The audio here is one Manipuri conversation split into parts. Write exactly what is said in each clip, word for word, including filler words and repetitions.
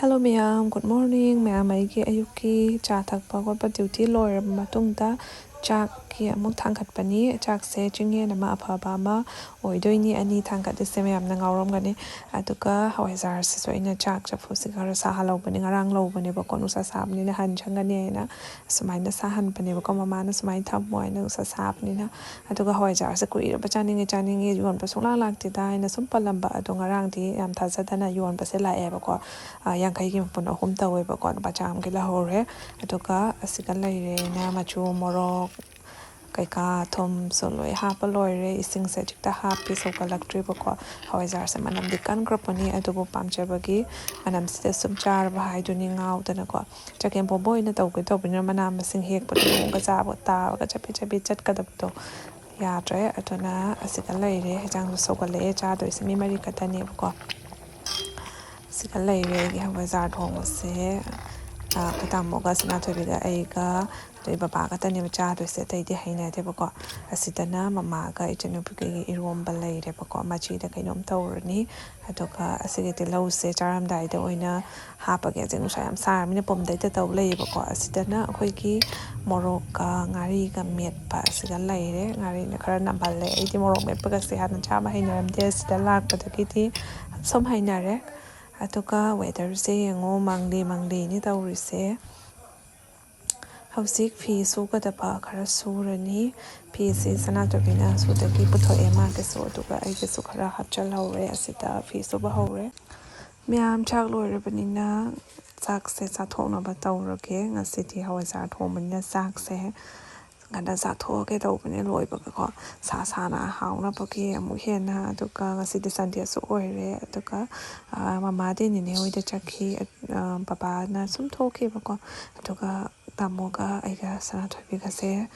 Hello ꯃꯌꯥꯝ, good morning꯫ ꯃꯌꯥꯝ ꯑꯩꯒꯤ ꯑꯌꯨꯛꯀꯤ ꯆꯥ ꯊꯛꯄ ꯈꯣꯠꯄ duty ꯂꯣꯏꯔꯕ ꯃꯇꯨꯡꯗ ꯆꯥꯛꯀꯤ ꯑꯃꯨꯛ ꯊꯥꯡꯒꯠꯄꯅꯤ꯫ ꯆꯥꯛꯁꯦ ꯆꯤꯡꯌꯦꯟ ꯑꯃ ꯑꯐꯕ ꯑꯃ ꯑꯣꯏꯗꯣꯏꯅꯤ꯫ ꯑꯅꯤ ꯊꯥꯡꯒꯠꯂꯤꯁꯦ ꯃꯌꯥꯝꯅ ꯉꯥꯎꯔꯝꯒꯅꯤ꯫ ꯑꯗꯨꯒ ꯍꯋꯥꯏꯖꯥꯔꯁꯤꯁꯨ ꯑꯩꯅ ꯆꯥꯛ ꯆꯐꯨꯁꯤ ꯈꯔ ꯁꯥꯍꯜꯍꯧꯕꯅꯤ, ꯉꯔꯥꯡ ꯂꯧꯕꯅꯦꯕꯀꯣ, ꯅꯨꯡꯁꯥ ꯁꯥꯕꯅꯤꯅ ꯍꯟ ꯆꯪꯒꯅꯤ ꯍꯥꯏꯅ꯫ ꯁꯨꯃꯥꯏꯅ ꯁꯥꯍꯟꯕꯅꯦꯕꯀꯣ, ꯃꯃꯥꯅ ꯁꯨꯃꯥꯏꯅ ꯊꯝꯃꯣ ꯍꯥꯏꯅ, ꯅꯨꯡꯁꯥ ꯁꯥꯕꯅꯤꯅ꯫ ꯑꯗꯨꯒ ꯍꯋꯥꯏꯖꯥꯔꯁꯦ ꯀꯨꯏꯔꯕ ꯆꯥꯅꯤꯡꯉꯦ ꯆꯥꯅꯤꯡꯉꯦ, ꯌꯣꯟꯕ ꯁꯨꯡꯂꯥꯛ ꯂꯥꯛꯇꯦꯗ ꯍꯥꯏꯅ ꯁꯨꯝ ꯄꯜꯂꯝꯕ꯫ ꯑꯗꯣ ꯉꯔꯥꯡꯗꯤ ꯌꯥꯝ ꯊꯥꯖꯗꯅ ꯌꯣꯟꯕꯁꯦ ꯂꯥꯛꯑꯦꯕꯀꯣ꯫ ꯌꯥꯡꯈꯩꯒꯤ ꯃꯄꯨꯟ ꯑꯍꯨꯝ ꯇꯧꯋꯦꯕꯀꯣ, ꯂꯨꯄꯥ ꯆꯥꯝꯃꯒꯤ ꯂꯧꯍꯧꯔꯦ꯫ ꯑꯗꯨꯒ ꯑꯁꯤꯒ ꯂꯩꯔꯦ ꯑꯩꯅ ꯃꯆꯨ, ꯃꯣꯔꯣꯛ ꯀꯩꯀꯥ, ꯊꯨꯝꯁꯨ ꯂꯣꯏ ꯍꯥꯞꯄ ꯂꯣꯏꯔꯦ꯫ ꯏꯁꯤꯡꯁꯦ ꯍꯧꯖꯤꯛꯇ ꯍꯥꯞꯄꯤ, ꯁꯧꯒꯠꯂꯛꯇ꯭ꯔꯤꯕꯀꯣ꯫ ꯍꯋꯥꯏꯖꯥꯔꯁꯦ ꯃꯅꯝꯗꯤ ꯀꯟꯈ꯭ꯔꯄꯣꯠꯅꯤ, ꯑꯗꯨꯕꯨ ꯄꯥꯝꯖꯕꯒꯤ ꯃꯅꯝꯁꯤꯗ ꯁꯨꯝ ꯆꯥꯔꯕ ꯍꯥꯏꯗꯨꯅꯤ, ꯉꯥꯎꯗꯅꯀꯣ꯫ ꯆꯒꯦꯝ ꯄꯣꯝꯕ ꯑꯣꯏꯅ ꯇꯧꯒꯦ ꯇꯧꯕꯅꯤꯅ ꯃꯅꯥ ꯃꯁꯤꯡ ꯍꯦꯛꯄꯗꯣ ꯂꯣꯡꯒ ꯆꯥꯕ ꯇꯥꯕꯒ ꯆꯞꯄꯦ ꯆꯞꯄꯦ ꯆꯠꯀꯗꯕꯗꯣ ꯌꯥꯗ꯭ꯔꯦ꯫ ꯑꯗꯨꯅ ꯑꯁꯤꯗ ꯂꯩꯔꯦ, ꯍꯦꯟꯖꯥꯡꯁꯨ ꯁꯧꯒꯠꯂꯛꯑꯦ, ꯆꯥꯗꯣꯏꯁꯦ ꯃꯤ ꯃꯔꯤ ꯈꯛꯇꯅꯦꯕꯀꯣ꯫ ꯁꯤꯗ ꯂꯩꯔꯦ ꯑꯩꯒꯤ ꯍꯋꯥꯏꯖꯥꯔ ꯊꯣꯡꯕꯁꯦ꯫ ꯑꯩꯈꯣꯏ ꯇꯥꯃꯣꯒ ꯁꯅꯥꯊꯣꯏꯕꯤꯒ ꯑꯩꯒ ꯑꯗꯩ ꯕꯕꯥ ꯈꯛꯇꯅꯦꯕ ꯆꯥꯗꯣꯏꯁꯦ, ꯑꯇꯩꯗꯤ ꯍꯩꯅꯗꯦꯕꯀꯣ꯫ ꯑꯁꯤꯗꯅ ꯃꯃꯥꯒ ꯏꯆꯟꯅꯨꯄꯤꯒꯤ ꯏꯔꯣꯝꯕ ꯂꯩꯔꯦꯕꯀꯣ, ꯃꯆꯤꯗ ꯀꯩꯅꯣꯝ ꯇꯧꯔꯅꯤ꯫ ꯑꯗꯨꯒ ꯑꯁꯤꯒꯤ ꯇꯤꯜꯍꯧꯁꯦ ꯆꯥꯔꯝꯗꯥꯏꯗ ꯑꯣꯏꯅ ꯍꯥꯞꯄꯒꯦ꯫ ꯍꯧꯖꯤꯛ ꯅꯨꯡꯁꯥ ꯌꯥꯝ ꯁꯥꯔꯕꯅꯤꯅ ꯄꯨꯝꯗꯩꯗ ꯇꯧ ꯂꯩꯌꯦꯕꯀꯣ꯫ ꯑꯁꯤꯗꯅ ꯑꯩꯈꯣꯏꯒꯤ ꯃꯣꯔꯣꯛꯀ ꯉꯥꯔꯤꯒ ꯃꯦꯠꯄ ꯑꯁꯤꯒ ꯂꯩꯔꯦ꯫ ꯉꯥꯔꯤꯅ ꯈꯔ ꯅꯝꯍꯜꯂꯦ꯫ ꯑꯩꯗꯤ ꯃꯣꯔꯣꯛ ꯃꯦꯠꯄꯒꯁꯦ ꯍꯥꯟꯅ ꯆꯥꯕ ꯍꯩꯅꯔꯝꯗꯦ, ꯑꯁꯤꯗ ꯂꯥꯛꯄꯗꯒꯤꯗꯤ ꯁꯨꯝ ꯍꯩꯅꯔꯦ꯫ ꯑꯗꯨꯒ weatherꯁꯦ ꯌꯦꯡꯉꯣ, ꯃꯪꯂꯤ ꯃꯪꯂꯤꯅꯤ ꯇꯧꯔꯤꯁꯦ꯫ ꯍꯧꯖꯤꯛ ꯐꯤ ꯁꯨꯒꯗꯕ ꯈꯔ ꯁꯨꯔꯅꯤ꯫ ꯐꯤꯁꯤ ꯁꯅꯥꯇꯣꯝꯕꯤꯅ ꯁꯨꯗꯒꯤ ꯄꯨꯊꯣꯛꯑꯦ ꯃꯥꯒꯤꯁꯨ, ꯑꯗꯨꯒ ꯑꯩꯒꯤꯁꯨ ꯈꯔ ꯍꯥꯞꯆꯜꯍꯧꯔꯦ꯫ ꯑꯁꯤꯗ ꯐꯤ ꯁꯨꯕ ꯍꯧꯔꯦ꯫ ꯃꯌꯥꯝ ꯆꯥꯛ ꯂꯣꯏꯔꯕꯅꯤꯅ ꯆꯥꯛꯁꯦ ꯆꯥꯊꯣꯛꯅꯕ ꯇꯧꯔꯒꯦ꯫ ꯉꯁꯤꯗꯤ ꯍꯋꯥꯏꯖꯥꯔ ꯊꯣꯡꯕꯅꯤꯅ ꯆꯥꯛꯁꯦ ꯉꯟꯅ ꯆꯥꯊꯣꯛꯑꯒꯦ ꯇꯧꯕꯅꯦ ꯂꯣꯏꯕꯒꯀꯣ꯫ ꯁꯥ ꯁꯥꯅ ꯍꯥꯎꯅꯕꯒꯤ ꯑꯃꯨꯛ ꯍꯦꯟꯅ꯫ ꯑꯗꯨꯒ ꯉꯁꯤꯗꯤ Sundayꯁꯨ ꯑꯣꯏꯔꯦ꯫ ꯑꯗꯨꯒ, ꯑ, ꯃꯃꯥꯗꯤ ꯅꯦꯅꯦ ꯍꯣꯏꯗ ꯆꯠꯈꯤ꯫ ꯑ, ꯕꯕꯥꯅ ꯁꯨꯝ ꯊꯣꯛꯈꯤꯕꯀꯣ꯫ ꯑꯗꯨꯒ ꯇꯥꯃꯣꯒ ꯑꯩꯒ ꯁꯅꯥꯊꯣꯏꯕꯤꯒꯁꯦ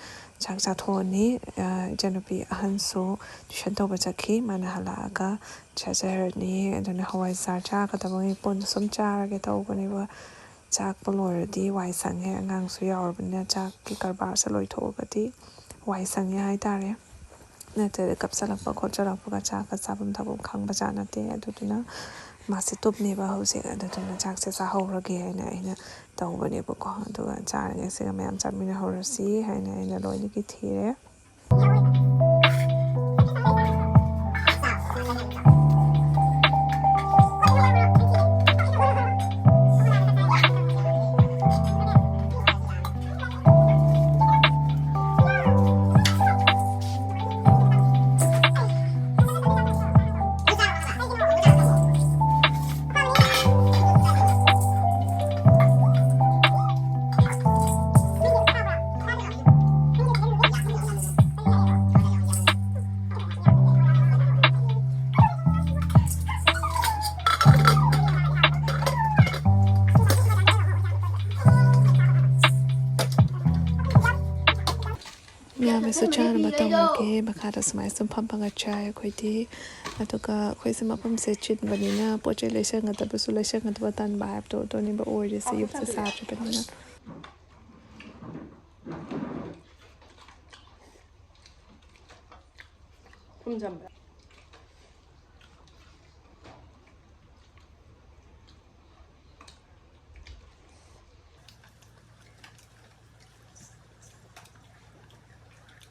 ꯆꯥꯛ ꯆꯥꯊꯣꯛꯑꯅꯤ꯫ ꯑ, ꯏꯆꯟꯅꯨꯄꯤ ꯑꯍꯟꯁꯨ tuition ꯇꯧꯕ ꯆꯠꯈꯤ꯫ ꯃꯥꯅ ꯍꯜꯂꯛꯑꯒ ꯆꯥꯖꯔꯅꯤ꯫ ꯑꯗꯨꯅ ꯍꯋꯥꯏꯖꯥꯔ ꯆꯥꯒꯗꯕꯉꯩ ꯄꯨꯟꯅ ꯁꯨꯝ ꯆꯥꯔꯒꯦ ꯇꯧꯕꯅꯦꯕ꯫ ꯆꯥꯛꯄꯨ ꯂꯣꯏꯔꯗꯤ ꯋꯥꯏ ꯁꯪꯉꯦ꯫ ꯑꯉꯥꯡꯁꯨ ꯌꯥꯎꯔꯕꯅꯤꯅ ꯆꯥꯛꯀꯤ ꯀꯔꯕꯥꯔꯁꯦ ꯂꯣꯏꯊꯣꯛꯑꯒꯗꯤ ꯋꯥꯏ ꯁꯪꯉꯦ ꯍꯥꯏꯇꯥꯔꯦ꯫ ꯅꯠꯇ꯭ꯔꯗꯤ ꯀꯞꯁꯜꯂꯛꯄ ꯈꯣꯠꯆꯜꯂꯛꯄꯒ ꯆꯥꯛꯀ ꯆꯥꯐꯝ ꯊꯛꯐꯝ ꯈꯪꯕ ꯖꯥꯠ ꯅꯠꯇꯦ꯫ ꯑꯗꯨꯗꯨꯅ ꯃꯥꯁꯦ ꯇꯨꯝꯃꯦꯕ ꯍꯧꯖꯤꯛ, ꯑꯗꯨꯗꯨꯅ ꯆꯥꯛꯁꯦ ꯆꯥꯍꯧꯔꯒꯦ ꯍꯥꯏꯅ ꯑꯩꯅ ꯇꯧꯕꯅꯦꯕꯀꯣ꯫ ꯑꯗꯨꯒ ꯆꯥꯔꯤꯉꯩꯁꯤꯒ ꯃꯌꯥꯝ ꯆꯥꯃꯤꯟꯅꯍꯧꯔꯁꯤ ꯍꯥꯏꯅ ꯑꯩꯅ ꯂꯣꯏꯅꯒꯤ ꯊꯤꯔꯦ꯫ ꯃꯌꯥꯝꯅꯁꯨ ꯆꯥꯅꯕ ꯇꯧꯔꯒꯦ꯫ ꯃꯈꯥꯗ ꯁꯨꯃꯥꯏꯅ ꯁꯨꯝ ꯐꯝꯃꯒ ꯆꯥꯏ ꯑꯩꯈꯣꯏꯗꯤ꯫ ꯑꯗꯨꯒ ꯑꯩꯈꯣꯏꯁꯦ ꯃꯐꯝꯁꯦ ꯆꯤꯟꯕꯅꯤꯅ ꯄꯣꯠ ꯆꯩ ꯂꯩꯁꯟꯒꯗꯕꯁꯨ ꯂꯩꯁꯟꯒꯗꯕ ꯇꯟꯕ ꯍꯥꯏꯕꯗꯣ ꯑꯗꯨꯅꯦꯕ ꯑꯣꯏꯔꯤꯁꯦ, ꯌꯨꯝꯁꯦ ꯁꯥꯗ꯭ꯔꯤꯕꯅꯤꯅ꯫ ꯊꯨꯝꯖꯝꯕ꯭ꯔꯥ?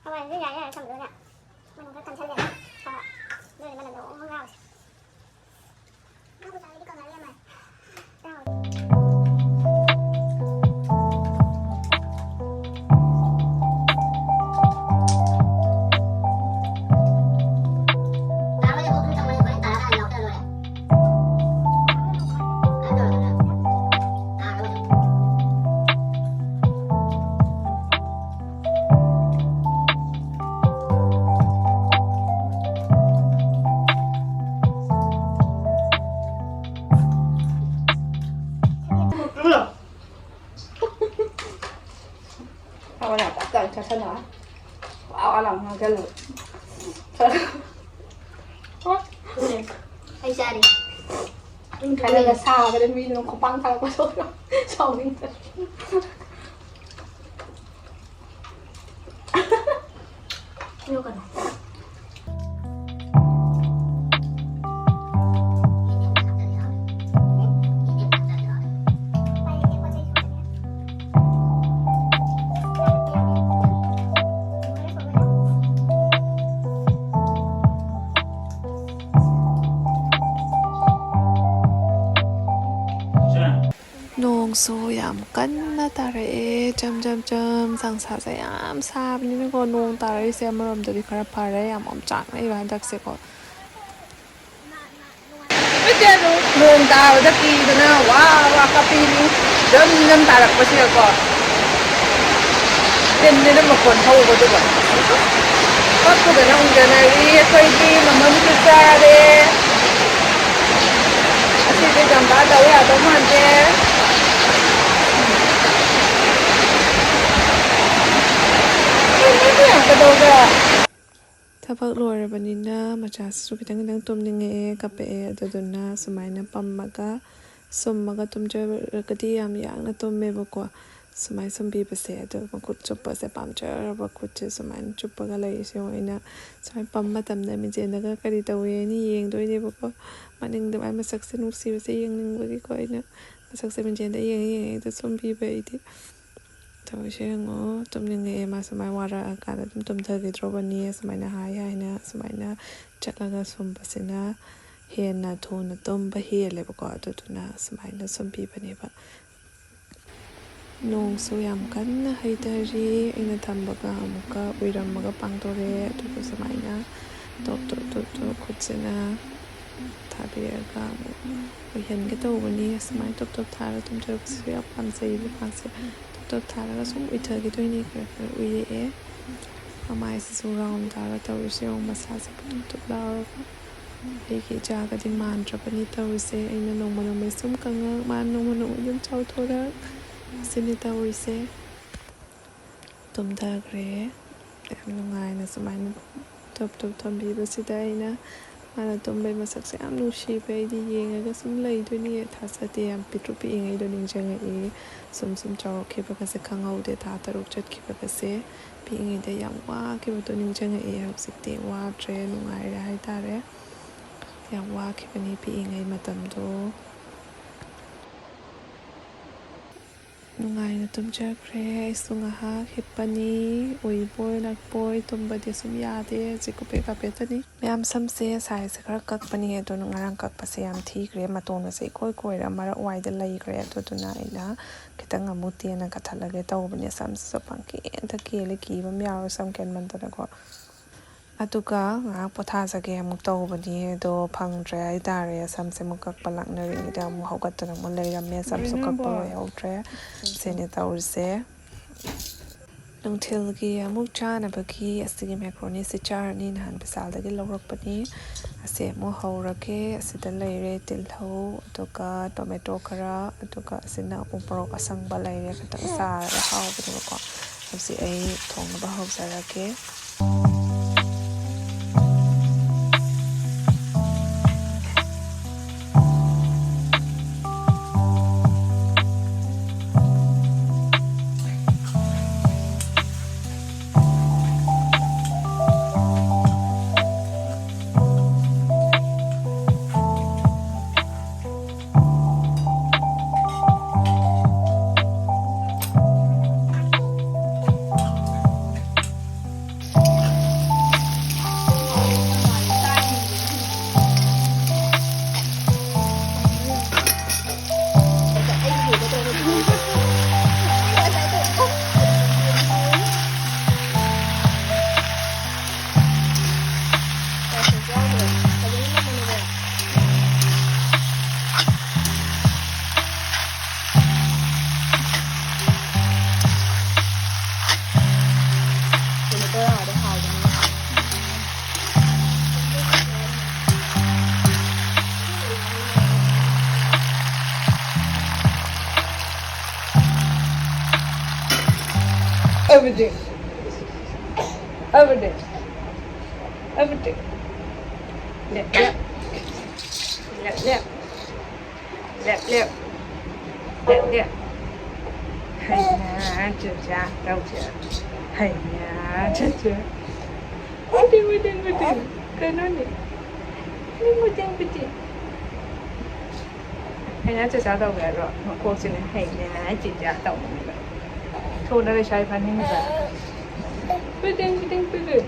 ꯍꯋꯥꯏꯁꯦ ꯌꯥꯏ ꯌꯥꯏ ꯊꯝꯕꯗꯨꯅ ꯃꯅꯝ ꯈꯔ ꯀꯟꯁꯜꯂꯦꯕ꯫ ꯍꯣꯏ꯫ ꯑꯗꯨꯅ ꯃꯅꯝꯗꯣ ꯑꯣ ꯑꯣ ꯉꯥꯎꯔꯤꯁꯦ꯫ ꯉꯥ ꯀꯧꯇꯥꯗꯨꯗꯤ ꯀꯪꯍꯜꯂ ꯌꯥꯝ ꯃꯥꯜꯂꯦ꯫ ꯊꯕꯛ ꯌꯥꯝ ꯇꯞ ꯇꯞꯅ ꯆꯠꯁꯜꯂꯣ꯫ ꯋꯥ ꯋꯥ ꯂꯥꯎ ꯉꯥꯡꯁꯜꯂꯨ꯫ ꯑꯩ ꯆꯥꯔꯤ꯫ ꯈꯔꯒ ꯁꯥꯕꯗ ꯃꯤꯗꯨꯅ ꯈꯨꯄꯥꯡ ꯊꯥꯔꯛꯄ ꯁꯣꯏꯗ꯭ꯔꯣ? ꯁꯥꯎꯅꯤꯡꯗꯅ꯫ ꯅꯣꯛꯀꯅꯨ꯫ ꯅꯣꯡꯁꯨ ꯌꯥꯝ ꯀꯟꯅ ꯇꯥꯔꯛꯑꯦ, ꯆꯝ ꯆꯝ ꯆꯝ꯫ ꯁꯪꯁꯥꯁꯦ ꯌꯥꯝ ꯁꯥꯕꯅꯤꯅꯀꯣ, ꯅꯣꯡ ꯇꯥꯔꯛꯏꯁꯦ ꯑꯃꯔꯣꯝꯗꯗꯤ ꯈꯔ ꯐꯔꯦ, ꯌꯥꯝ ꯑꯣꯝꯆꯥꯛꯅꯩꯕ ꯍꯟꯗꯛꯁꯦꯀꯣ꯫ ꯅꯠꯇꯦ, ꯑꯗꯨ ꯅꯣꯡ ꯇꯥꯕꯗ ꯀꯤꯗꯅ ꯋꯥ ꯋꯥ ꯀꯞꯄꯤꯅꯤ, ꯖꯝ ꯖꯝ ꯇꯥꯔꯛꯄꯁꯤꯗꯀꯣ꯫ ꯇꯤꯟꯁꯤꯅ ꯃꯈꯣꯟ ꯍꯧꯕꯗꯨꯒ꯫ ꯀꯞꯄꯗꯅ ꯎꯪꯗꯅꯔꯤ ꯑꯩꯈꯣꯏꯒꯤ ꯃꯃꯝꯁꯨ ꯆꯥꯔꯦ꯫ ꯑꯁꯤꯗꯤ ꯖꯝꯕꯥ ꯇꯧ ꯌꯥꯗꯧ ꯃꯥꯟꯗꯦ꯫ ꯀꯩꯗꯧꯒꯦ? ꯊꯕꯛ ꯂꯣꯏꯔꯕꯅꯤꯅ ꯃꯆꯥꯁꯤꯁꯨ ꯈꯤꯇꯪ ꯈꯤꯇꯪ ꯇꯨꯝꯅꯤꯡꯉꯛꯑꯦ, ꯀꯞꯄꯛꯑꯦ꯫ ꯑꯗꯨꯗꯨꯅ ꯁꯨꯃꯥꯏꯅ ꯄꯝꯃꯒ ꯁꯨꯝꯃꯒ ꯇꯨꯝꯖꯔꯒꯗꯤ ꯌꯥꯝ ꯌꯥꯡꯅ ꯇꯨꯝꯃꯦꯕꯀꯣ꯫ ꯁꯨꯃꯥꯏꯅ ꯁꯨꯝꯕꯤꯕꯁꯦ, ꯑꯗꯣ ꯃꯈꯨꯠ ꯆꯨꯞꯄꯁꯦ ꯄꯥꯝꯖꯔꯕ, ꯈꯨꯠꯁꯦ ꯁꯨꯃꯥꯏꯅ ꯆꯨꯞꯄꯒ ꯂꯩꯔꯤꯁꯦ ꯌꯦꯡꯉꯣ꯫ ꯑꯩꯅ ꯁꯨꯃꯥꯏꯅ ꯄꯝ ꯃꯇꯝꯗ ꯃꯤꯡꯁꯦꯜꯗꯒ ꯀꯔꯤ ꯇꯧꯏ ꯍꯥꯏꯅ ꯌꯦꯡꯗꯣꯏꯅꯦꯕꯀꯣ꯫ ꯃꯅꯤꯡꯗ ꯃꯥꯏ ꯃꯁꯛꯁꯦ ꯅꯨꯡꯁꯤꯕꯁꯦ ꯌꯦꯡꯅꯤꯡꯕꯒꯤꯀꯣ ꯑꯩꯅ ꯃꯁꯛꯁꯦ ꯃꯤꯡꯁꯦꯜꯗ ꯌꯦꯡꯉ ꯌꯦꯡꯉ ꯍꯦꯛꯇ ꯁꯨꯝꯕꯤꯕ ꯑꯩꯗꯤ꯫ ꯇꯧꯔꯤꯁꯦ ꯌꯦꯡꯉꯣ, ꯇꯨꯝꯅꯤꯡꯉꯛꯑꯦ꯫ ꯃꯥ ꯁꯨꯃꯥꯏꯅ ꯋꯥꯔꯛꯑꯀꯥꯟꯗ ꯑꯗꯨꯝ ꯇꯨꯝꯊꯈꯤꯗ꯭ꯔꯣꯕꯅꯤ꯫ ꯁꯨꯃꯥꯏꯅ ꯍꯥꯏ ꯍꯥꯏꯅ ꯁꯨꯃꯥꯏꯅ ꯆꯠꯂꯒ ꯁꯨꯝꯕꯁꯤꯅ ꯍꯦꯟꯅ ꯊꯨꯅ ꯇꯨꯝꯕ ꯍꯦꯜꯂꯦꯕꯀꯣ꯫ ꯑꯗꯨꯗꯨꯅ ꯁꯨꯃꯥꯏꯅ ꯁꯨꯝꯕꯤꯕꯅꯦꯕ꯫ ꯅꯣꯡꯁꯨ ꯌꯥꯝ ꯀꯟꯅ ꯍꯩꯊꯔꯤ꯫ ꯑꯩꯅ ꯊꯝꯕꯒ ꯑꯃꯨꯛꯀ ꯎꯏꯔꯝꯃꯒ ꯄꯥꯡꯊꯣꯔꯛꯑꯦ꯫ ꯑꯗꯨꯒ ꯁꯨꯃꯥꯏꯅ ꯇꯣꯞ ꯇꯣꯞ ꯇꯣꯞ ꯇꯣꯞ ꯈꯨꯠꯁꯤꯅ ꯊꯥꯕꯤꯔꯒ ꯑꯃꯨꯛ ꯎꯏꯍꯟꯒꯦ ꯇꯧꯕꯅꯤ꯫ ꯁꯨꯃꯥꯏꯅ ꯇꯣꯞ ꯇꯣꯞ ꯊꯥꯔꯒ ꯇꯨꯝꯖꯕꯁꯤꯁꯨ ꯌꯥꯝ ꯄꯥꯝꯖꯩꯌꯦꯕ ꯃꯥꯁꯦ꯫ ꯇꯣꯞ ꯇꯣꯞ ꯊꯥꯔꯒ ꯁꯨꯝ ꯎꯏꯊꯈꯤꯗꯣꯏꯅꯤ꯫ ꯈꯔ ꯈꯔ ꯎꯏꯔꯛꯑꯦ꯫ ꯃꯃꯥꯏꯁꯤꯁꯨ ꯔꯥꯎꯟ ꯇꯥꯔ ꯇꯧꯔꯤꯁꯦ ꯌꯦꯡꯉꯣ, ꯃꯁꯥꯁꯦ ꯄꯨꯛ ꯄꯨꯛ ꯂꯥꯎꯔꯒ꯫ ꯑꯩꯒꯤ ꯏꯆꯥꯒꯗꯤ ꯃꯥꯟꯗ꯭ꯔꯕꯅꯤ ꯇꯧꯔꯤꯁꯦ꯫ ꯑꯩꯅ ꯅꯣꯡꯃ ꯅꯣꯡꯃꯒꯤ ꯁꯨꯝ ꯀꯪꯉꯛ, ꯃꯥꯅ ꯅꯣꯡꯃ ꯅꯣꯡꯃꯒꯤ ꯁꯨꯝ ꯆꯥꯎꯊꯣꯔꯛ꯫ ꯑꯁꯤꯅꯤ ꯇꯧꯔꯤꯁꯦ꯫ ꯇꯨꯝꯊꯈ꯭ꯔꯦ꯫ ꯌꯥꯝ ꯅꯨꯡꯉꯥꯏꯅ ꯁꯨꯃꯥꯏꯅ ꯇꯨꯞ ꯇꯨꯞ ꯊꯝꯕꯤꯕꯁꯤꯗ ꯑꯩꯅ ꯃꯥꯅ ꯇꯨꯝꯕꯩ ꯃꯁꯛꯁꯦ ꯌꯥꯝ ꯅꯨꯡꯁꯤꯕ꯫ ꯑꯩꯗꯤ ꯌꯦꯡꯉꯒ ꯁꯨꯝ ꯂꯩꯗꯣꯏꯅꯤ꯫ ꯊꯥꯖꯗꯦ, ꯌꯥꯝ ꯄꯤꯛꯇ꯭ꯔꯨ ꯄꯤꯛꯏꯉꯩꯗꯣ ꯅꯤꯡꯁꯤꯡꯉꯛꯏ꯫ ꯁꯨꯝ ꯁꯨꯝ ꯆꯥꯎꯔꯛꯈꯤꯕꯒꯁꯦ ꯈꯪꯍꯧꯗꯦ꯫ ꯊꯥ ꯇꯔꯨꯛ ꯆꯠꯈꯤꯕꯒꯁꯦ꯫ ꯄꯤꯛꯏꯉꯩꯗ ꯌꯥꯝ ꯋꯥꯈꯤꯕꯗꯣ ꯅꯤꯡꯁꯤꯡꯉꯛꯑꯦ꯫ ꯍꯧꯖꯤꯛꯇꯤ ꯋꯥꯗ꯭ꯔꯦ, ꯅꯨꯡꯉꯥꯏꯔꯦ ꯍꯥꯏꯇꯥꯔꯦ꯫ ꯌꯥꯝ ꯋꯥꯈꯤꯕꯅꯤ ꯄꯤꯛꯏꯉꯩ ꯃꯇꯝꯗꯣ꯫ ꯅꯨꯡꯉꯥꯏꯅ ꯇꯨꯝꯖꯈ꯭ꯔꯦ꯫ ꯑꯩꯁꯨ ꯉꯥꯏꯍꯥꯛ ꯍꯤꯞꯄꯅꯤ꯫ ꯎꯏꯕꯣꯏ ꯂꯛꯄꯣꯏ ꯇꯨꯝꯕꯗꯤ ꯁꯨꯝ ꯌꯥꯗꯦ꯫ ꯍꯧꯖꯤꯛ ꯀꯨꯄꯦ ꯀꯥꯄꯦꯠꯇꯅꯤ꯫ ꯃꯌꯥꯝ ꯁꯝꯁꯦ ꯁꯥꯏꯖꯁꯦ ꯈꯔ ꯀꯛꯄꯅꯤ꯫ ꯑꯗꯨꯅ ꯉꯔꯥꯡ ꯀꯛꯄꯁꯦ ꯌꯥꯝ ꯊꯤꯈ꯭ꯔꯦ꯫ ꯃꯇꯣꯟꯒꯁꯦ ꯏꯀꯣꯏ ꯀꯣꯏꯔ ꯃꯔꯛ ꯋꯥꯏꯗ ꯂꯩꯈ꯭ꯔꯦ꯫ ꯑꯗꯨꯗꯨꯅ ꯑꯩꯅ ꯈꯤꯇꯪ ꯑꯃꯨꯛ ꯇꯦꯟꯅ ꯀꯛꯊꯠꯂꯒꯦ ꯇꯧꯕꯅꯦ꯫ ꯁꯝꯁꯤꯁꯨ ꯄꯪꯀꯦꯟꯗ ꯀꯦꯜꯂꯦ꯫ ꯀꯤꯕ ꯑꯃ ꯌꯥꯎꯔꯦ ꯁꯝ ꯀꯦꯟꯃꯟꯗꯅꯀꯣ꯫ ꯑꯗꯨꯒ ꯉꯥꯏꯍꯥꯛ ꯄꯣꯊꯥꯖꯒꯦ ꯑꯃꯨꯛ ꯇꯧꯕꯅꯤ꯫ ꯑꯗꯣ ꯐꯪꯗ꯭ꯔꯦ ꯍꯥꯏꯇꯥꯔꯦ꯫ ꯁꯝꯁꯦ ꯑꯃꯨꯛ ꯀꯛꯄ ꯂꯥꯛꯅꯔꯤꯉꯩꯗ ꯑꯃꯨꯛ ꯍꯧꯒꯠꯇꯅ ꯑꯃꯨꯛ ꯂꯩꯔꯝꯃꯦ꯫ ꯁꯝꯁꯨ ꯀꯛꯄ ꯂꯣꯏꯍꯧꯗ꯭ꯔꯦ꯫ ꯁꯤꯅꯦ ꯇꯧꯔꯤꯁꯦ꯫ ꯅꯨꯡꯊꯤꯜꯒꯤ ꯑꯃꯨꯛ ꯆꯥꯅꯕꯒꯤ ꯑꯁꯤꯒꯤ ꯃꯦꯀ꯭ꯔꯣꯅꯤꯁꯦ ꯆꯥꯔꯅꯤ꯫ ꯅꯍꯥꯟ ꯕꯤꯁꯥꯜꯗꯒꯤ ꯂꯧꯔꯛꯄꯅꯤ꯫ ꯑꯁꯤ ꯑꯃꯨꯛ ꯍꯧꯔꯒꯦ꯫ ꯑꯁꯤꯗ ꯂꯩꯔꯦ ꯇꯤꯜꯍꯧ, ꯑꯗꯨꯒ ꯇꯣꯃꯦꯇꯣ ꯈꯔ, ꯑꯗꯨꯒ ꯑꯁꯤꯅ ꯎ ꯃꯣꯔꯣꯛ ꯑꯁꯪꯕ ꯂꯩꯔꯦ꯫ ꯈꯤꯇꯪ ꯆꯥꯔꯒ ꯍꯥꯎꯕꯅꯦꯕꯀꯣ꯫ ꯍꯧꯖꯤꯛ ꯑꯩ ꯊꯣꯡꯅꯕ ꯍꯧꯖꯔꯒꯦ꯫ Everything. Everything. Everything. Lep, lep. Lep, lep. Lep, lep. Lep, lep. ꯍꯩꯌꯥ, ꯆꯨꯖꯥ, ꯇꯧꯖꯥ꯫ ꯍꯩꯌꯥ, ꯆꯨꯖꯥ꯫ ꯃꯇꯦꯡ, ꯃꯇꯦꯡ, ꯃꯇꯦꯡ꯫ ꯀꯩꯅꯣꯅꯦ? ꯃꯤ ꯃꯇꯦꯡ, ꯃꯇꯦꯡ꯫ ꯍꯩꯅ ꯆꯦꯆꯥ ꯇꯧꯒꯦ ꯍꯥꯏꯕ꯭ꯔꯣ? ꯃꯀꯣꯛꯁꯤꯅ ꯍꯩꯅꯦꯅ ꯍꯥꯏ ꯆꯦꯆꯥ ꯇꯧꯕꯅꯦꯕ꯫ ꯊꯨꯅ ꯂꯩꯁꯥꯕꯤ ꯐꯥꯅꯤꯡꯉꯤꯕ꯫ ꯄꯤꯗꯤꯡ, ꯄꯤꯗꯤꯡ, ꯄꯤꯗꯤꯡ꯫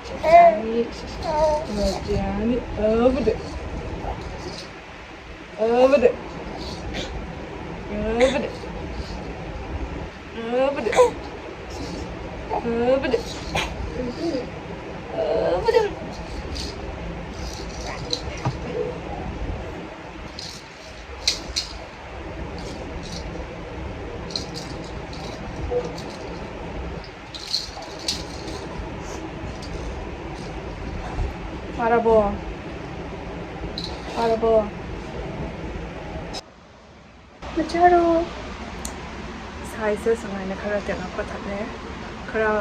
ꯆꯦꯆꯥꯅꯤ, ꯆꯦꯆꯥꯅꯤ꯫ ꯑꯕꯗ꯫ ꯑꯕꯗ꯫ ꯑꯕꯗ꯫ ꯑꯕꯗ꯫ ꯑꯕꯗ꯫ ꯑꯕꯗ꯫ ꯐꯔꯕꯣ? ꯐꯔꯕꯣ? ꯃꯆꯥꯔꯣ꯫ ꯁꯥꯏꯁꯦ ꯁꯨꯃꯥꯏꯅ ꯈꯔ ꯇꯦꯜꯂꯞ ꯀꯛꯊꯠꯂꯦ꯫ ꯈꯔ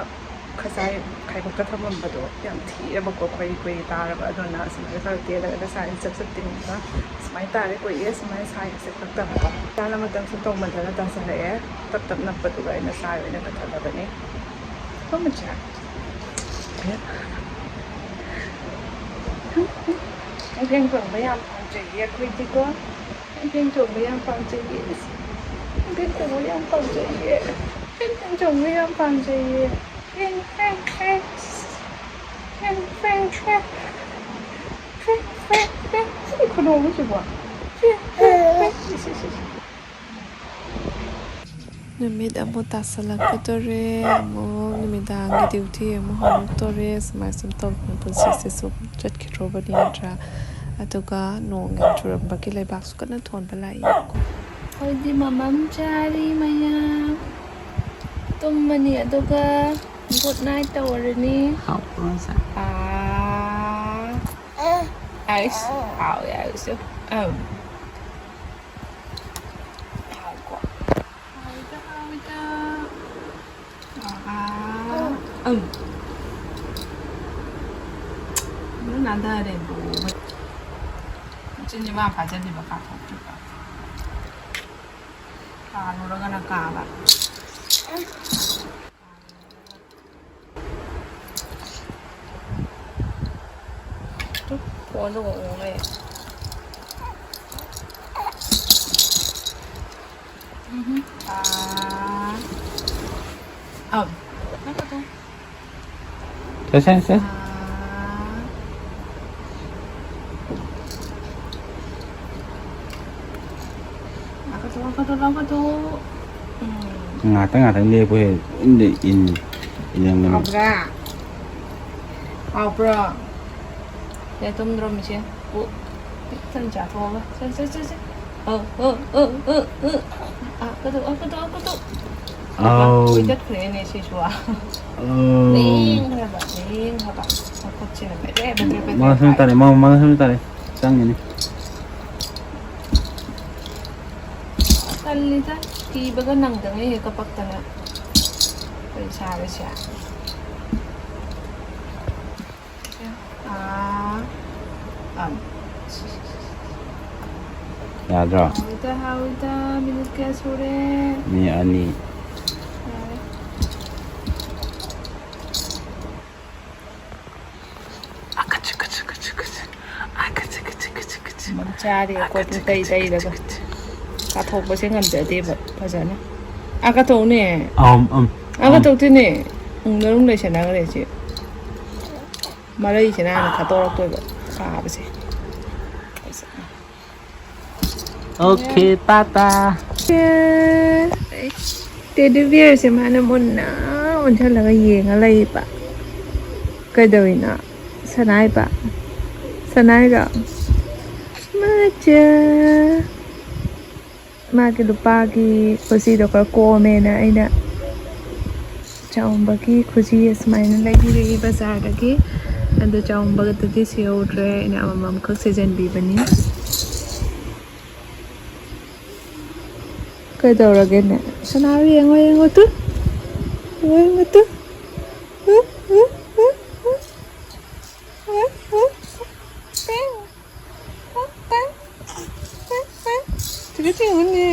ꯉꯁꯥꯏ ꯈꯥꯏꯕꯣꯛꯇ ꯊꯝꯃꯝꯕꯗꯣ ꯌꯥꯝ ꯊꯤꯔꯕꯀꯣ, ꯈꯣꯏꯔꯤ ꯈꯣꯏꯔꯤ ꯇꯥꯔꯕ꯫ ꯑꯗꯨꯅ ꯁꯨꯃꯥꯏꯅ ꯈꯔ ꯇꯦꯜꯂꯒ ꯁꯥꯏꯁꯦ ꯆꯞ ꯆꯞ ꯇꯤꯡꯉꯒ ꯁꯨꯃꯥꯏꯅ ꯇꯥꯔꯦ꯫ ꯀꯨꯏꯔꯦ ꯁꯨꯃꯥꯏꯅ ꯁꯥꯏꯁꯦ ꯀꯛꯇꯕꯀꯣ꯫ ꯆꯥꯅ ꯃꯇꯝꯁꯨ ꯇꯧꯃꯟꯗꯅ ꯇꯥꯁꯜꯂꯛꯑꯦ꯫ ꯇꯞ ꯇꯞ ꯅꯞꯄꯗꯨꯒ ꯑꯩꯅ ꯁꯥꯏ ꯑꯣꯏꯅ ꯀꯛꯊꯠꯂꯕꯅꯤ꯫ ꯍꯣ ꯃꯆꯥ꯫ ꯐꯦꯡ ꯆꯣꯡꯕ ꯌꯥꯝ ꯄꯥꯝꯖꯩꯌꯦ ꯑꯩꯈꯣꯏꯗꯤꯀꯣ꯫ ꯐꯦꯡ ꯆꯣꯡꯕ ꯌꯥꯝ ꯄꯥꯝꯖꯩꯌꯦ꯫ ꯐꯦꯡ ꯆꯣꯡꯕ ꯌꯥꯝ ꯄꯥꯝꯖꯩꯌꯦ꯫ ꯐꯦꯡ ꯆꯣꯡꯕ ꯌꯥꯝ ꯄꯥꯝꯖꯩꯌꯦ꯫ ꯐꯦꯡ, ꯐꯦꯡ, ꯐꯦꯡ꯫ ꯐꯦꯡ, ꯐꯦꯡ, ꯐꯦꯡ꯫ ꯐꯦꯡ, ꯐꯦꯡ, ꯐꯦꯡ꯫ ꯁꯤ ꯈꯨꯅꯣꯡꯁꯤꯕꯣ꯫ ꯐꯦꯡ, ꯐꯦꯡ, ꯐꯦꯡ꯫ ꯏꯁ, ꯏꯁ, ꯏꯁ꯫ ꯅꯨꯃꯤꯠ ꯑꯃꯨꯛ ꯇꯥꯁꯜꯂꯛꯀꯗꯣꯔꯦ, ꯑꯃꯨꯛ ꯅꯨꯃꯤꯗꯥꯡꯒꯤ ꯗ꯭ꯌꯨꯇꯤ ꯑꯃꯨꯛ ꯍꯧꯔꯛꯇꯣꯔꯦ꯫ ꯁꯨꯃꯥꯏ ꯁꯨꯝ ꯇꯧꯗꯅ ꯄꯨꯟꯁꯤꯁꯦ ꯁꯨꯝ ꯆꯠꯈꯤꯗ꯭ꯔꯣꯕꯅꯤ ꯅꯠꯇ꯭ꯔꯥ? ꯑꯗꯨꯒ ꯅꯣꯡ ꯌꯥꯝ ꯆꯨꯔꯝꯕꯒꯤ ꯂꯩꯕꯥꯛꯁꯨ ꯀꯟꯅ ꯊꯣꯟꯕ ꯂꯥꯛꯏ꯫ ꯑꯩꯈꯣꯏꯗꯤ ꯃꯃꯝ ꯆꯥꯔꯤ ꯃꯌꯥꯝ꯫ ꯇꯨꯝꯃꯅꯤ ꯑꯗꯨꯒ ꯒꯨꯗ ꯅꯥꯏꯠ ꯇꯧꯔꯅꯤ꯫ ꯍꯥꯎꯕ꯭ꯔꯣ ꯉꯁꯥꯏ? ꯑꯥ꯫ ꯑꯥꯏꯁ, ꯍꯥꯎꯋꯦ, ꯑꯥꯏꯁ꯫ ꯑꯝ꯫ ꯍꯥꯎꯀꯣ꯫ ꯍꯥꯎꯋꯤꯗ, ꯍꯥꯎꯋꯤꯗ꯫ ꯑꯥ, ꯑꯝ꯫ ꯂꯣꯏ ꯅꯥꯟꯊꯔꯦ, ꯂꯣꯏꯔꯦ꯫ ꯃꯆꯤꯟꯁꯦ ꯃꯥ ꯐꯥꯖꯜꯂꯤꯕ ꯀꯥꯊꯣꯛꯇ꯭ꯔꯤꯕ꯫ ꯀꯥꯜꯂꯨꯔꯒꯅ ꯀꯥꯕ꯫ ꯐꯣꯟꯗꯨ ꯑꯃꯨꯛ ꯎꯪ ꯂꯩꯔꯦ꯫ ꯑꯝ꯫ ꯁꯦ, ꯁꯦ, ꯁꯦ꯫ ꯉꯥꯛꯇꯪ, ꯉꯥꯛꯇꯪ ꯂꯦꯞꯄꯨꯍꯦ꯫ ꯏꯟꯗ ꯏꯟ, ꯏꯟ ꯂꯪꯗꯅ꯫ ꯍꯥꯎꯕ꯭ꯔꯥ? ꯍꯥꯎꯕ꯭ꯔꯣ? ꯁꯦ, ꯇꯨꯝꯗ꯭ꯔꯣ, ꯃꯤꯁꯦ? ꯄꯨꯛ ꯄꯤꯛ ꯊꯟ ꯆꯥꯊꯣꯛꯑꯒ꯫ ꯁꯦ, ꯁꯦ, ꯁꯦ, ꯁꯦ꯫ ꯑ, ꯑ, ꯑ, ꯑ, ꯑ꯫ ꯑ, ꯀꯗꯧ, ꯑ, ꯀꯗꯧ, ꯑ, ꯀꯗꯧ꯫ ꯑꯧ꯫ ꯀꯣꯏ ꯆꯠꯈ꯭ꯔꯦꯅꯦ ꯁꯤꯁꯨ꯫ ꯑꯧ꯫ ꯂꯦꯡꯈ꯭ꯔꯕ, ꯂꯦꯡꯈ꯭ꯔꯕ꯫ ꯃꯈꯨꯠꯁꯤꯅ ꯕꯦꯗ꯭ꯔꯦ, ꯕꯦꯗ꯭ꯔꯦ, ꯕꯦꯗ꯭ꯔꯦ ꯃꯉꯥ ꯁꯨꯝ ꯄꯥꯏ꯫ ꯇꯥꯔꯦ, ꯃꯉꯥ, ꯃꯉꯥ ꯁꯨꯝ ꯇꯥꯔꯦ꯫ ꯆꯪꯉꯤꯅꯤ꯫ ꯇꯜꯂꯤꯗ, ꯊꯤꯕꯒ ꯅꯪꯗꯉꯩ ꯍꯦꯛ ꯀꯞꯄꯛꯇꯅ꯫ ꯀꯩ ꯁꯥꯕꯁꯦ꯫ ꯑꯥ, ꯑꯝ꯫ ꯌꯥꯗ꯭ꯔꯣ? ꯍꯥꯎꯏꯗ, ꯍꯥꯎꯏꯗ, ꯃꯤꯅꯤꯠ ꯀꯌꯥ ꯁꯨꯔꯦ? ꯃꯤꯅꯤꯠ ꯑꯅꯤ꯫ ꯌꯥꯔꯦ꯫ ꯑꯀꯠꯆ, ꯀꯠꯆ, ꯀꯠꯆ, ꯀꯠꯆ꯫ ꯑꯀꯠꯆ, ꯀꯠꯆ, ꯀꯠꯆ, ꯀꯠꯆ꯫ ꯃꯆꯥꯗꯤ ꯑꯩꯈꯣꯏ ꯄꯨꯡ ꯇꯩ ꯇꯩꯔꯒ ꯀꯥꯊꯣꯛꯄꯁꯦ ꯉꯝꯖꯗꯦꯕ ꯐꯖꯅ꯫ ꯑꯥ ꯀꯥꯊꯣꯛꯎꯅꯦ꯫ ꯑꯝ, ꯑꯝ, ꯑꯥ ꯑꯝ꯫ ꯀꯥꯊꯣꯛꯇꯦꯅꯦ꯫ ꯎꯝ, ꯃꯅꯨꯡ ꯂꯩꯁꯟꯅꯈ꯭ꯔꯦ ꯁꯤ꯫ ꯃꯔꯩꯁꯤꯅ ꯍꯥꯟꯅ ꯊꯥꯗꯣꯔꯛꯇꯣꯏꯕ ꯀꯥꯕꯁꯦ꯫ ꯑꯣꯀꯦ, ꯇꯥꯇꯥ꯫ ꯑꯦ, ꯇꯦꯗꯤ ꯕꯤꯌꯔꯁꯦ ꯃꯥꯅ ꯃꯨꯟꯅ ꯑꯣꯟꯁꯤꯜꯂꯒ ꯌꯦꯡꯉ ꯂꯩꯕ꯫ ꯀꯩꯗꯧꯔꯤꯅꯣ? ꯁꯅꯥꯏꯕ? ꯁꯅꯥꯏꯔꯣ? ꯃꯆꯥ꯫ ꯃꯥꯒꯤ ꯂꯨꯄꯥꯒꯤ ꯈꯨꯖꯤꯗꯣ ꯈꯔ ꯀꯣꯝꯃꯦꯅ ꯑꯩꯅ ꯆꯥꯎꯝꯕꯒꯤ ꯈꯨꯖꯤ ꯑꯁꯨꯃꯥꯏꯅ ꯂꯩꯕꯤꯔꯛꯏ ꯕꯖꯥꯔꯗꯒꯤ꯫ ꯑꯗꯨ ꯆꯥꯎꯝꯕꯗꯨꯗꯤ ꯁꯤꯍꯧꯗ꯭ꯔꯦ, ꯑꯩꯅ ꯑꯃꯃꯝꯈꯛ ꯁꯤꯖꯤꯟꯕꯤꯕꯅꯤ꯫ ꯀꯩꯗꯧꯔꯒꯦꯅꯦ? ꯁꯅꯥ ꯌꯦꯡꯉꯣ, ꯌꯦꯡꯉꯣ ꯇꯨ꯫ ꯌꯦꯡꯉꯣ ꯇꯨ꯫ ꯎ, ꯎ, ꯎ, ꯎ꯫ ꯎ, ꯎ, ꯎ꯫ ꯄꯦꯡ꯫ ꯄꯦꯡ, ꯄꯦꯡ꯫ ꯄꯦꯡ, ꯄꯦꯡ꯫ ꯁꯤꯗ ꯌꯦꯡꯉꯨꯅꯦ꯫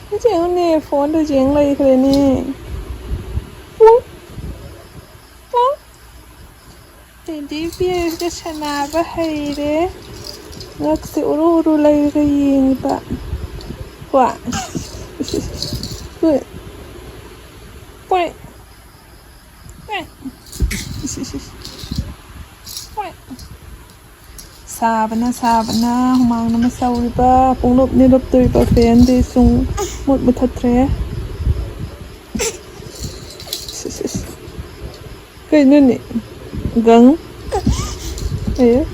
ꯁꯤꯗ ꯌꯦꯡꯉꯨꯅꯦ꯫ ꯐꯣꯟꯗ ꯌꯦꯡ ꯂꯩꯈ꯭ꯔꯦꯅꯦ꯫ ꯎ꯫ ꯎ꯫ ꯇꯦꯗꯤ ꯕꯤꯌꯔꯒ ꯁꯥꯟꯅꯕ ꯍꯩꯔꯦ꯫ ꯉꯛꯁꯦ ꯎꯔꯨ ꯎꯔꯨ ꯂꯩꯔꯒ ꯌꯦꯡꯉꯤꯕ꯫ ꯀꯣ? ꯍꯣꯏ꯫ ꯍꯣꯏ꯫ ꯍꯣꯏ꯫ ꯏꯁ, ꯏꯁ, ꯏꯁ꯫ ꯍꯣꯏ꯫ ꯁꯥꯕꯅ, ꯁꯥꯕꯅ, ꯍꯨꯃꯥꯡꯅ ꯃꯁꯧꯔꯤꯕ, ꯄꯨꯡꯂꯨꯞ ꯅꯤꯂꯨꯞꯇꯣꯔꯤꯕ ꯐꯦꯟꯗꯤ ꯁꯨꯡ ꯃꯨꯠ ꯃꯨꯊꯠꯇ꯭ꯔꯦ꯫ ꯏꯁ, ꯏꯁ, ꯏꯁ꯫ ꯀꯩꯅꯣꯅꯦ? ꯒꯪ? ꯑꯦ?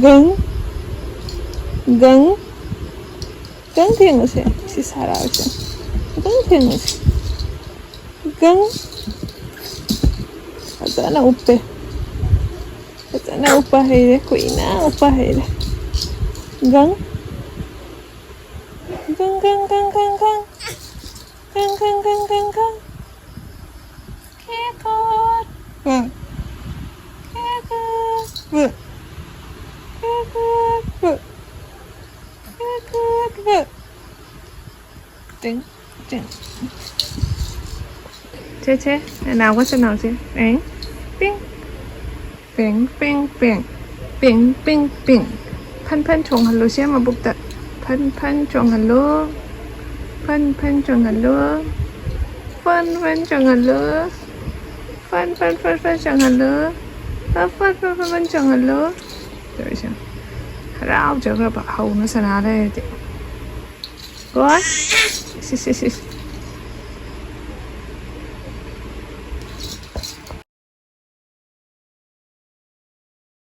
ꯒꯪ? ꯒꯪ? ꯒꯪ ꯊꯦꯡꯉꯨꯁꯦ꯫ ꯁꯤ ꯁꯥꯔꯛꯑꯁꯦ꯫ ꯒꯪ ꯊꯦꯡꯉꯨꯁꯦ꯫ ꯒꯪ꯫ ꯐꯖꯅ ꯎꯞꯄꯦ꯫ ꯐꯖꯅ ꯎꯞꯄ ꯍꯩꯔꯦ꯫ ꯀꯨꯏꯅ ꯎꯞꯄ ꯍꯩꯔꯦ꯫ ꯒꯪ꯫ ꯒꯪ, ꯒꯪ, ꯒꯪ, ꯒꯪ, ꯒꯪ꯫ ꯒꯪ, ꯒꯪ, ꯒꯪ, ꯒꯪ, ꯒꯪ꯫ ꯀꯦꯀꯣꯠ꯫ ꯎꯝ꯫ ꯀꯦꯀꯣꯠ꯫ ꯎꯝ꯫ ꯀꯦꯀꯣꯠ꯫ ꯎꯝ꯫ ꯀꯦꯀꯣꯠ꯫ ꯎꯝ꯫ ꯇꯤꯡ, ꯇꯤꯡ꯫ ꯁꯦ, ꯁꯦ, ꯅꯅꯥꯎꯒ ꯁꯅꯥꯎꯁꯦ꯫ ꯑꯦꯡ, ꯄꯤꯡ꯫ ꯄꯦꯡ, ꯄꯦꯡ, ꯄꯦꯡ꯫ ꯄꯦꯡ, ꯄꯦꯡ, ꯄꯦꯡ꯫ ꯐꯟ, ꯐꯟ ꯆꯣꯡꯍꯜꯂꯨꯁꯦ ꯃꯕꯨꯛꯇ꯫ ꯐꯟ, ꯐꯟ ꯆꯣꯡꯍꯜꯂꯨ꯫ ꯐꯟ, ꯐꯟ ꯆꯣꯡꯍꯜꯂꯨ꯫ ꯐꯟ, ꯐꯟ ꯆꯣꯡꯍꯜꯂꯨ꯫ ꯐꯟ, ꯐꯟ, ꯐꯟ, ꯐꯟ ꯆꯣꯡꯍꯜꯂꯨ꯫ ꯐꯟ, ꯐꯟ, ꯐꯟ, ꯐꯟ, ꯐꯟ ꯆꯣꯡꯍꯜꯂꯨ꯫ ꯇꯧꯔꯤꯁꯦ꯫ ꯍꯔꯥꯎꯖꯈ꯭ꯔꯕ ꯍꯧꯅ ꯁꯅꯥ ꯂꯩꯔꯗꯤ꯫ ꯀꯣ? ꯁꯤ, ꯁꯤ, ꯁꯤ, ꯁꯤ꯫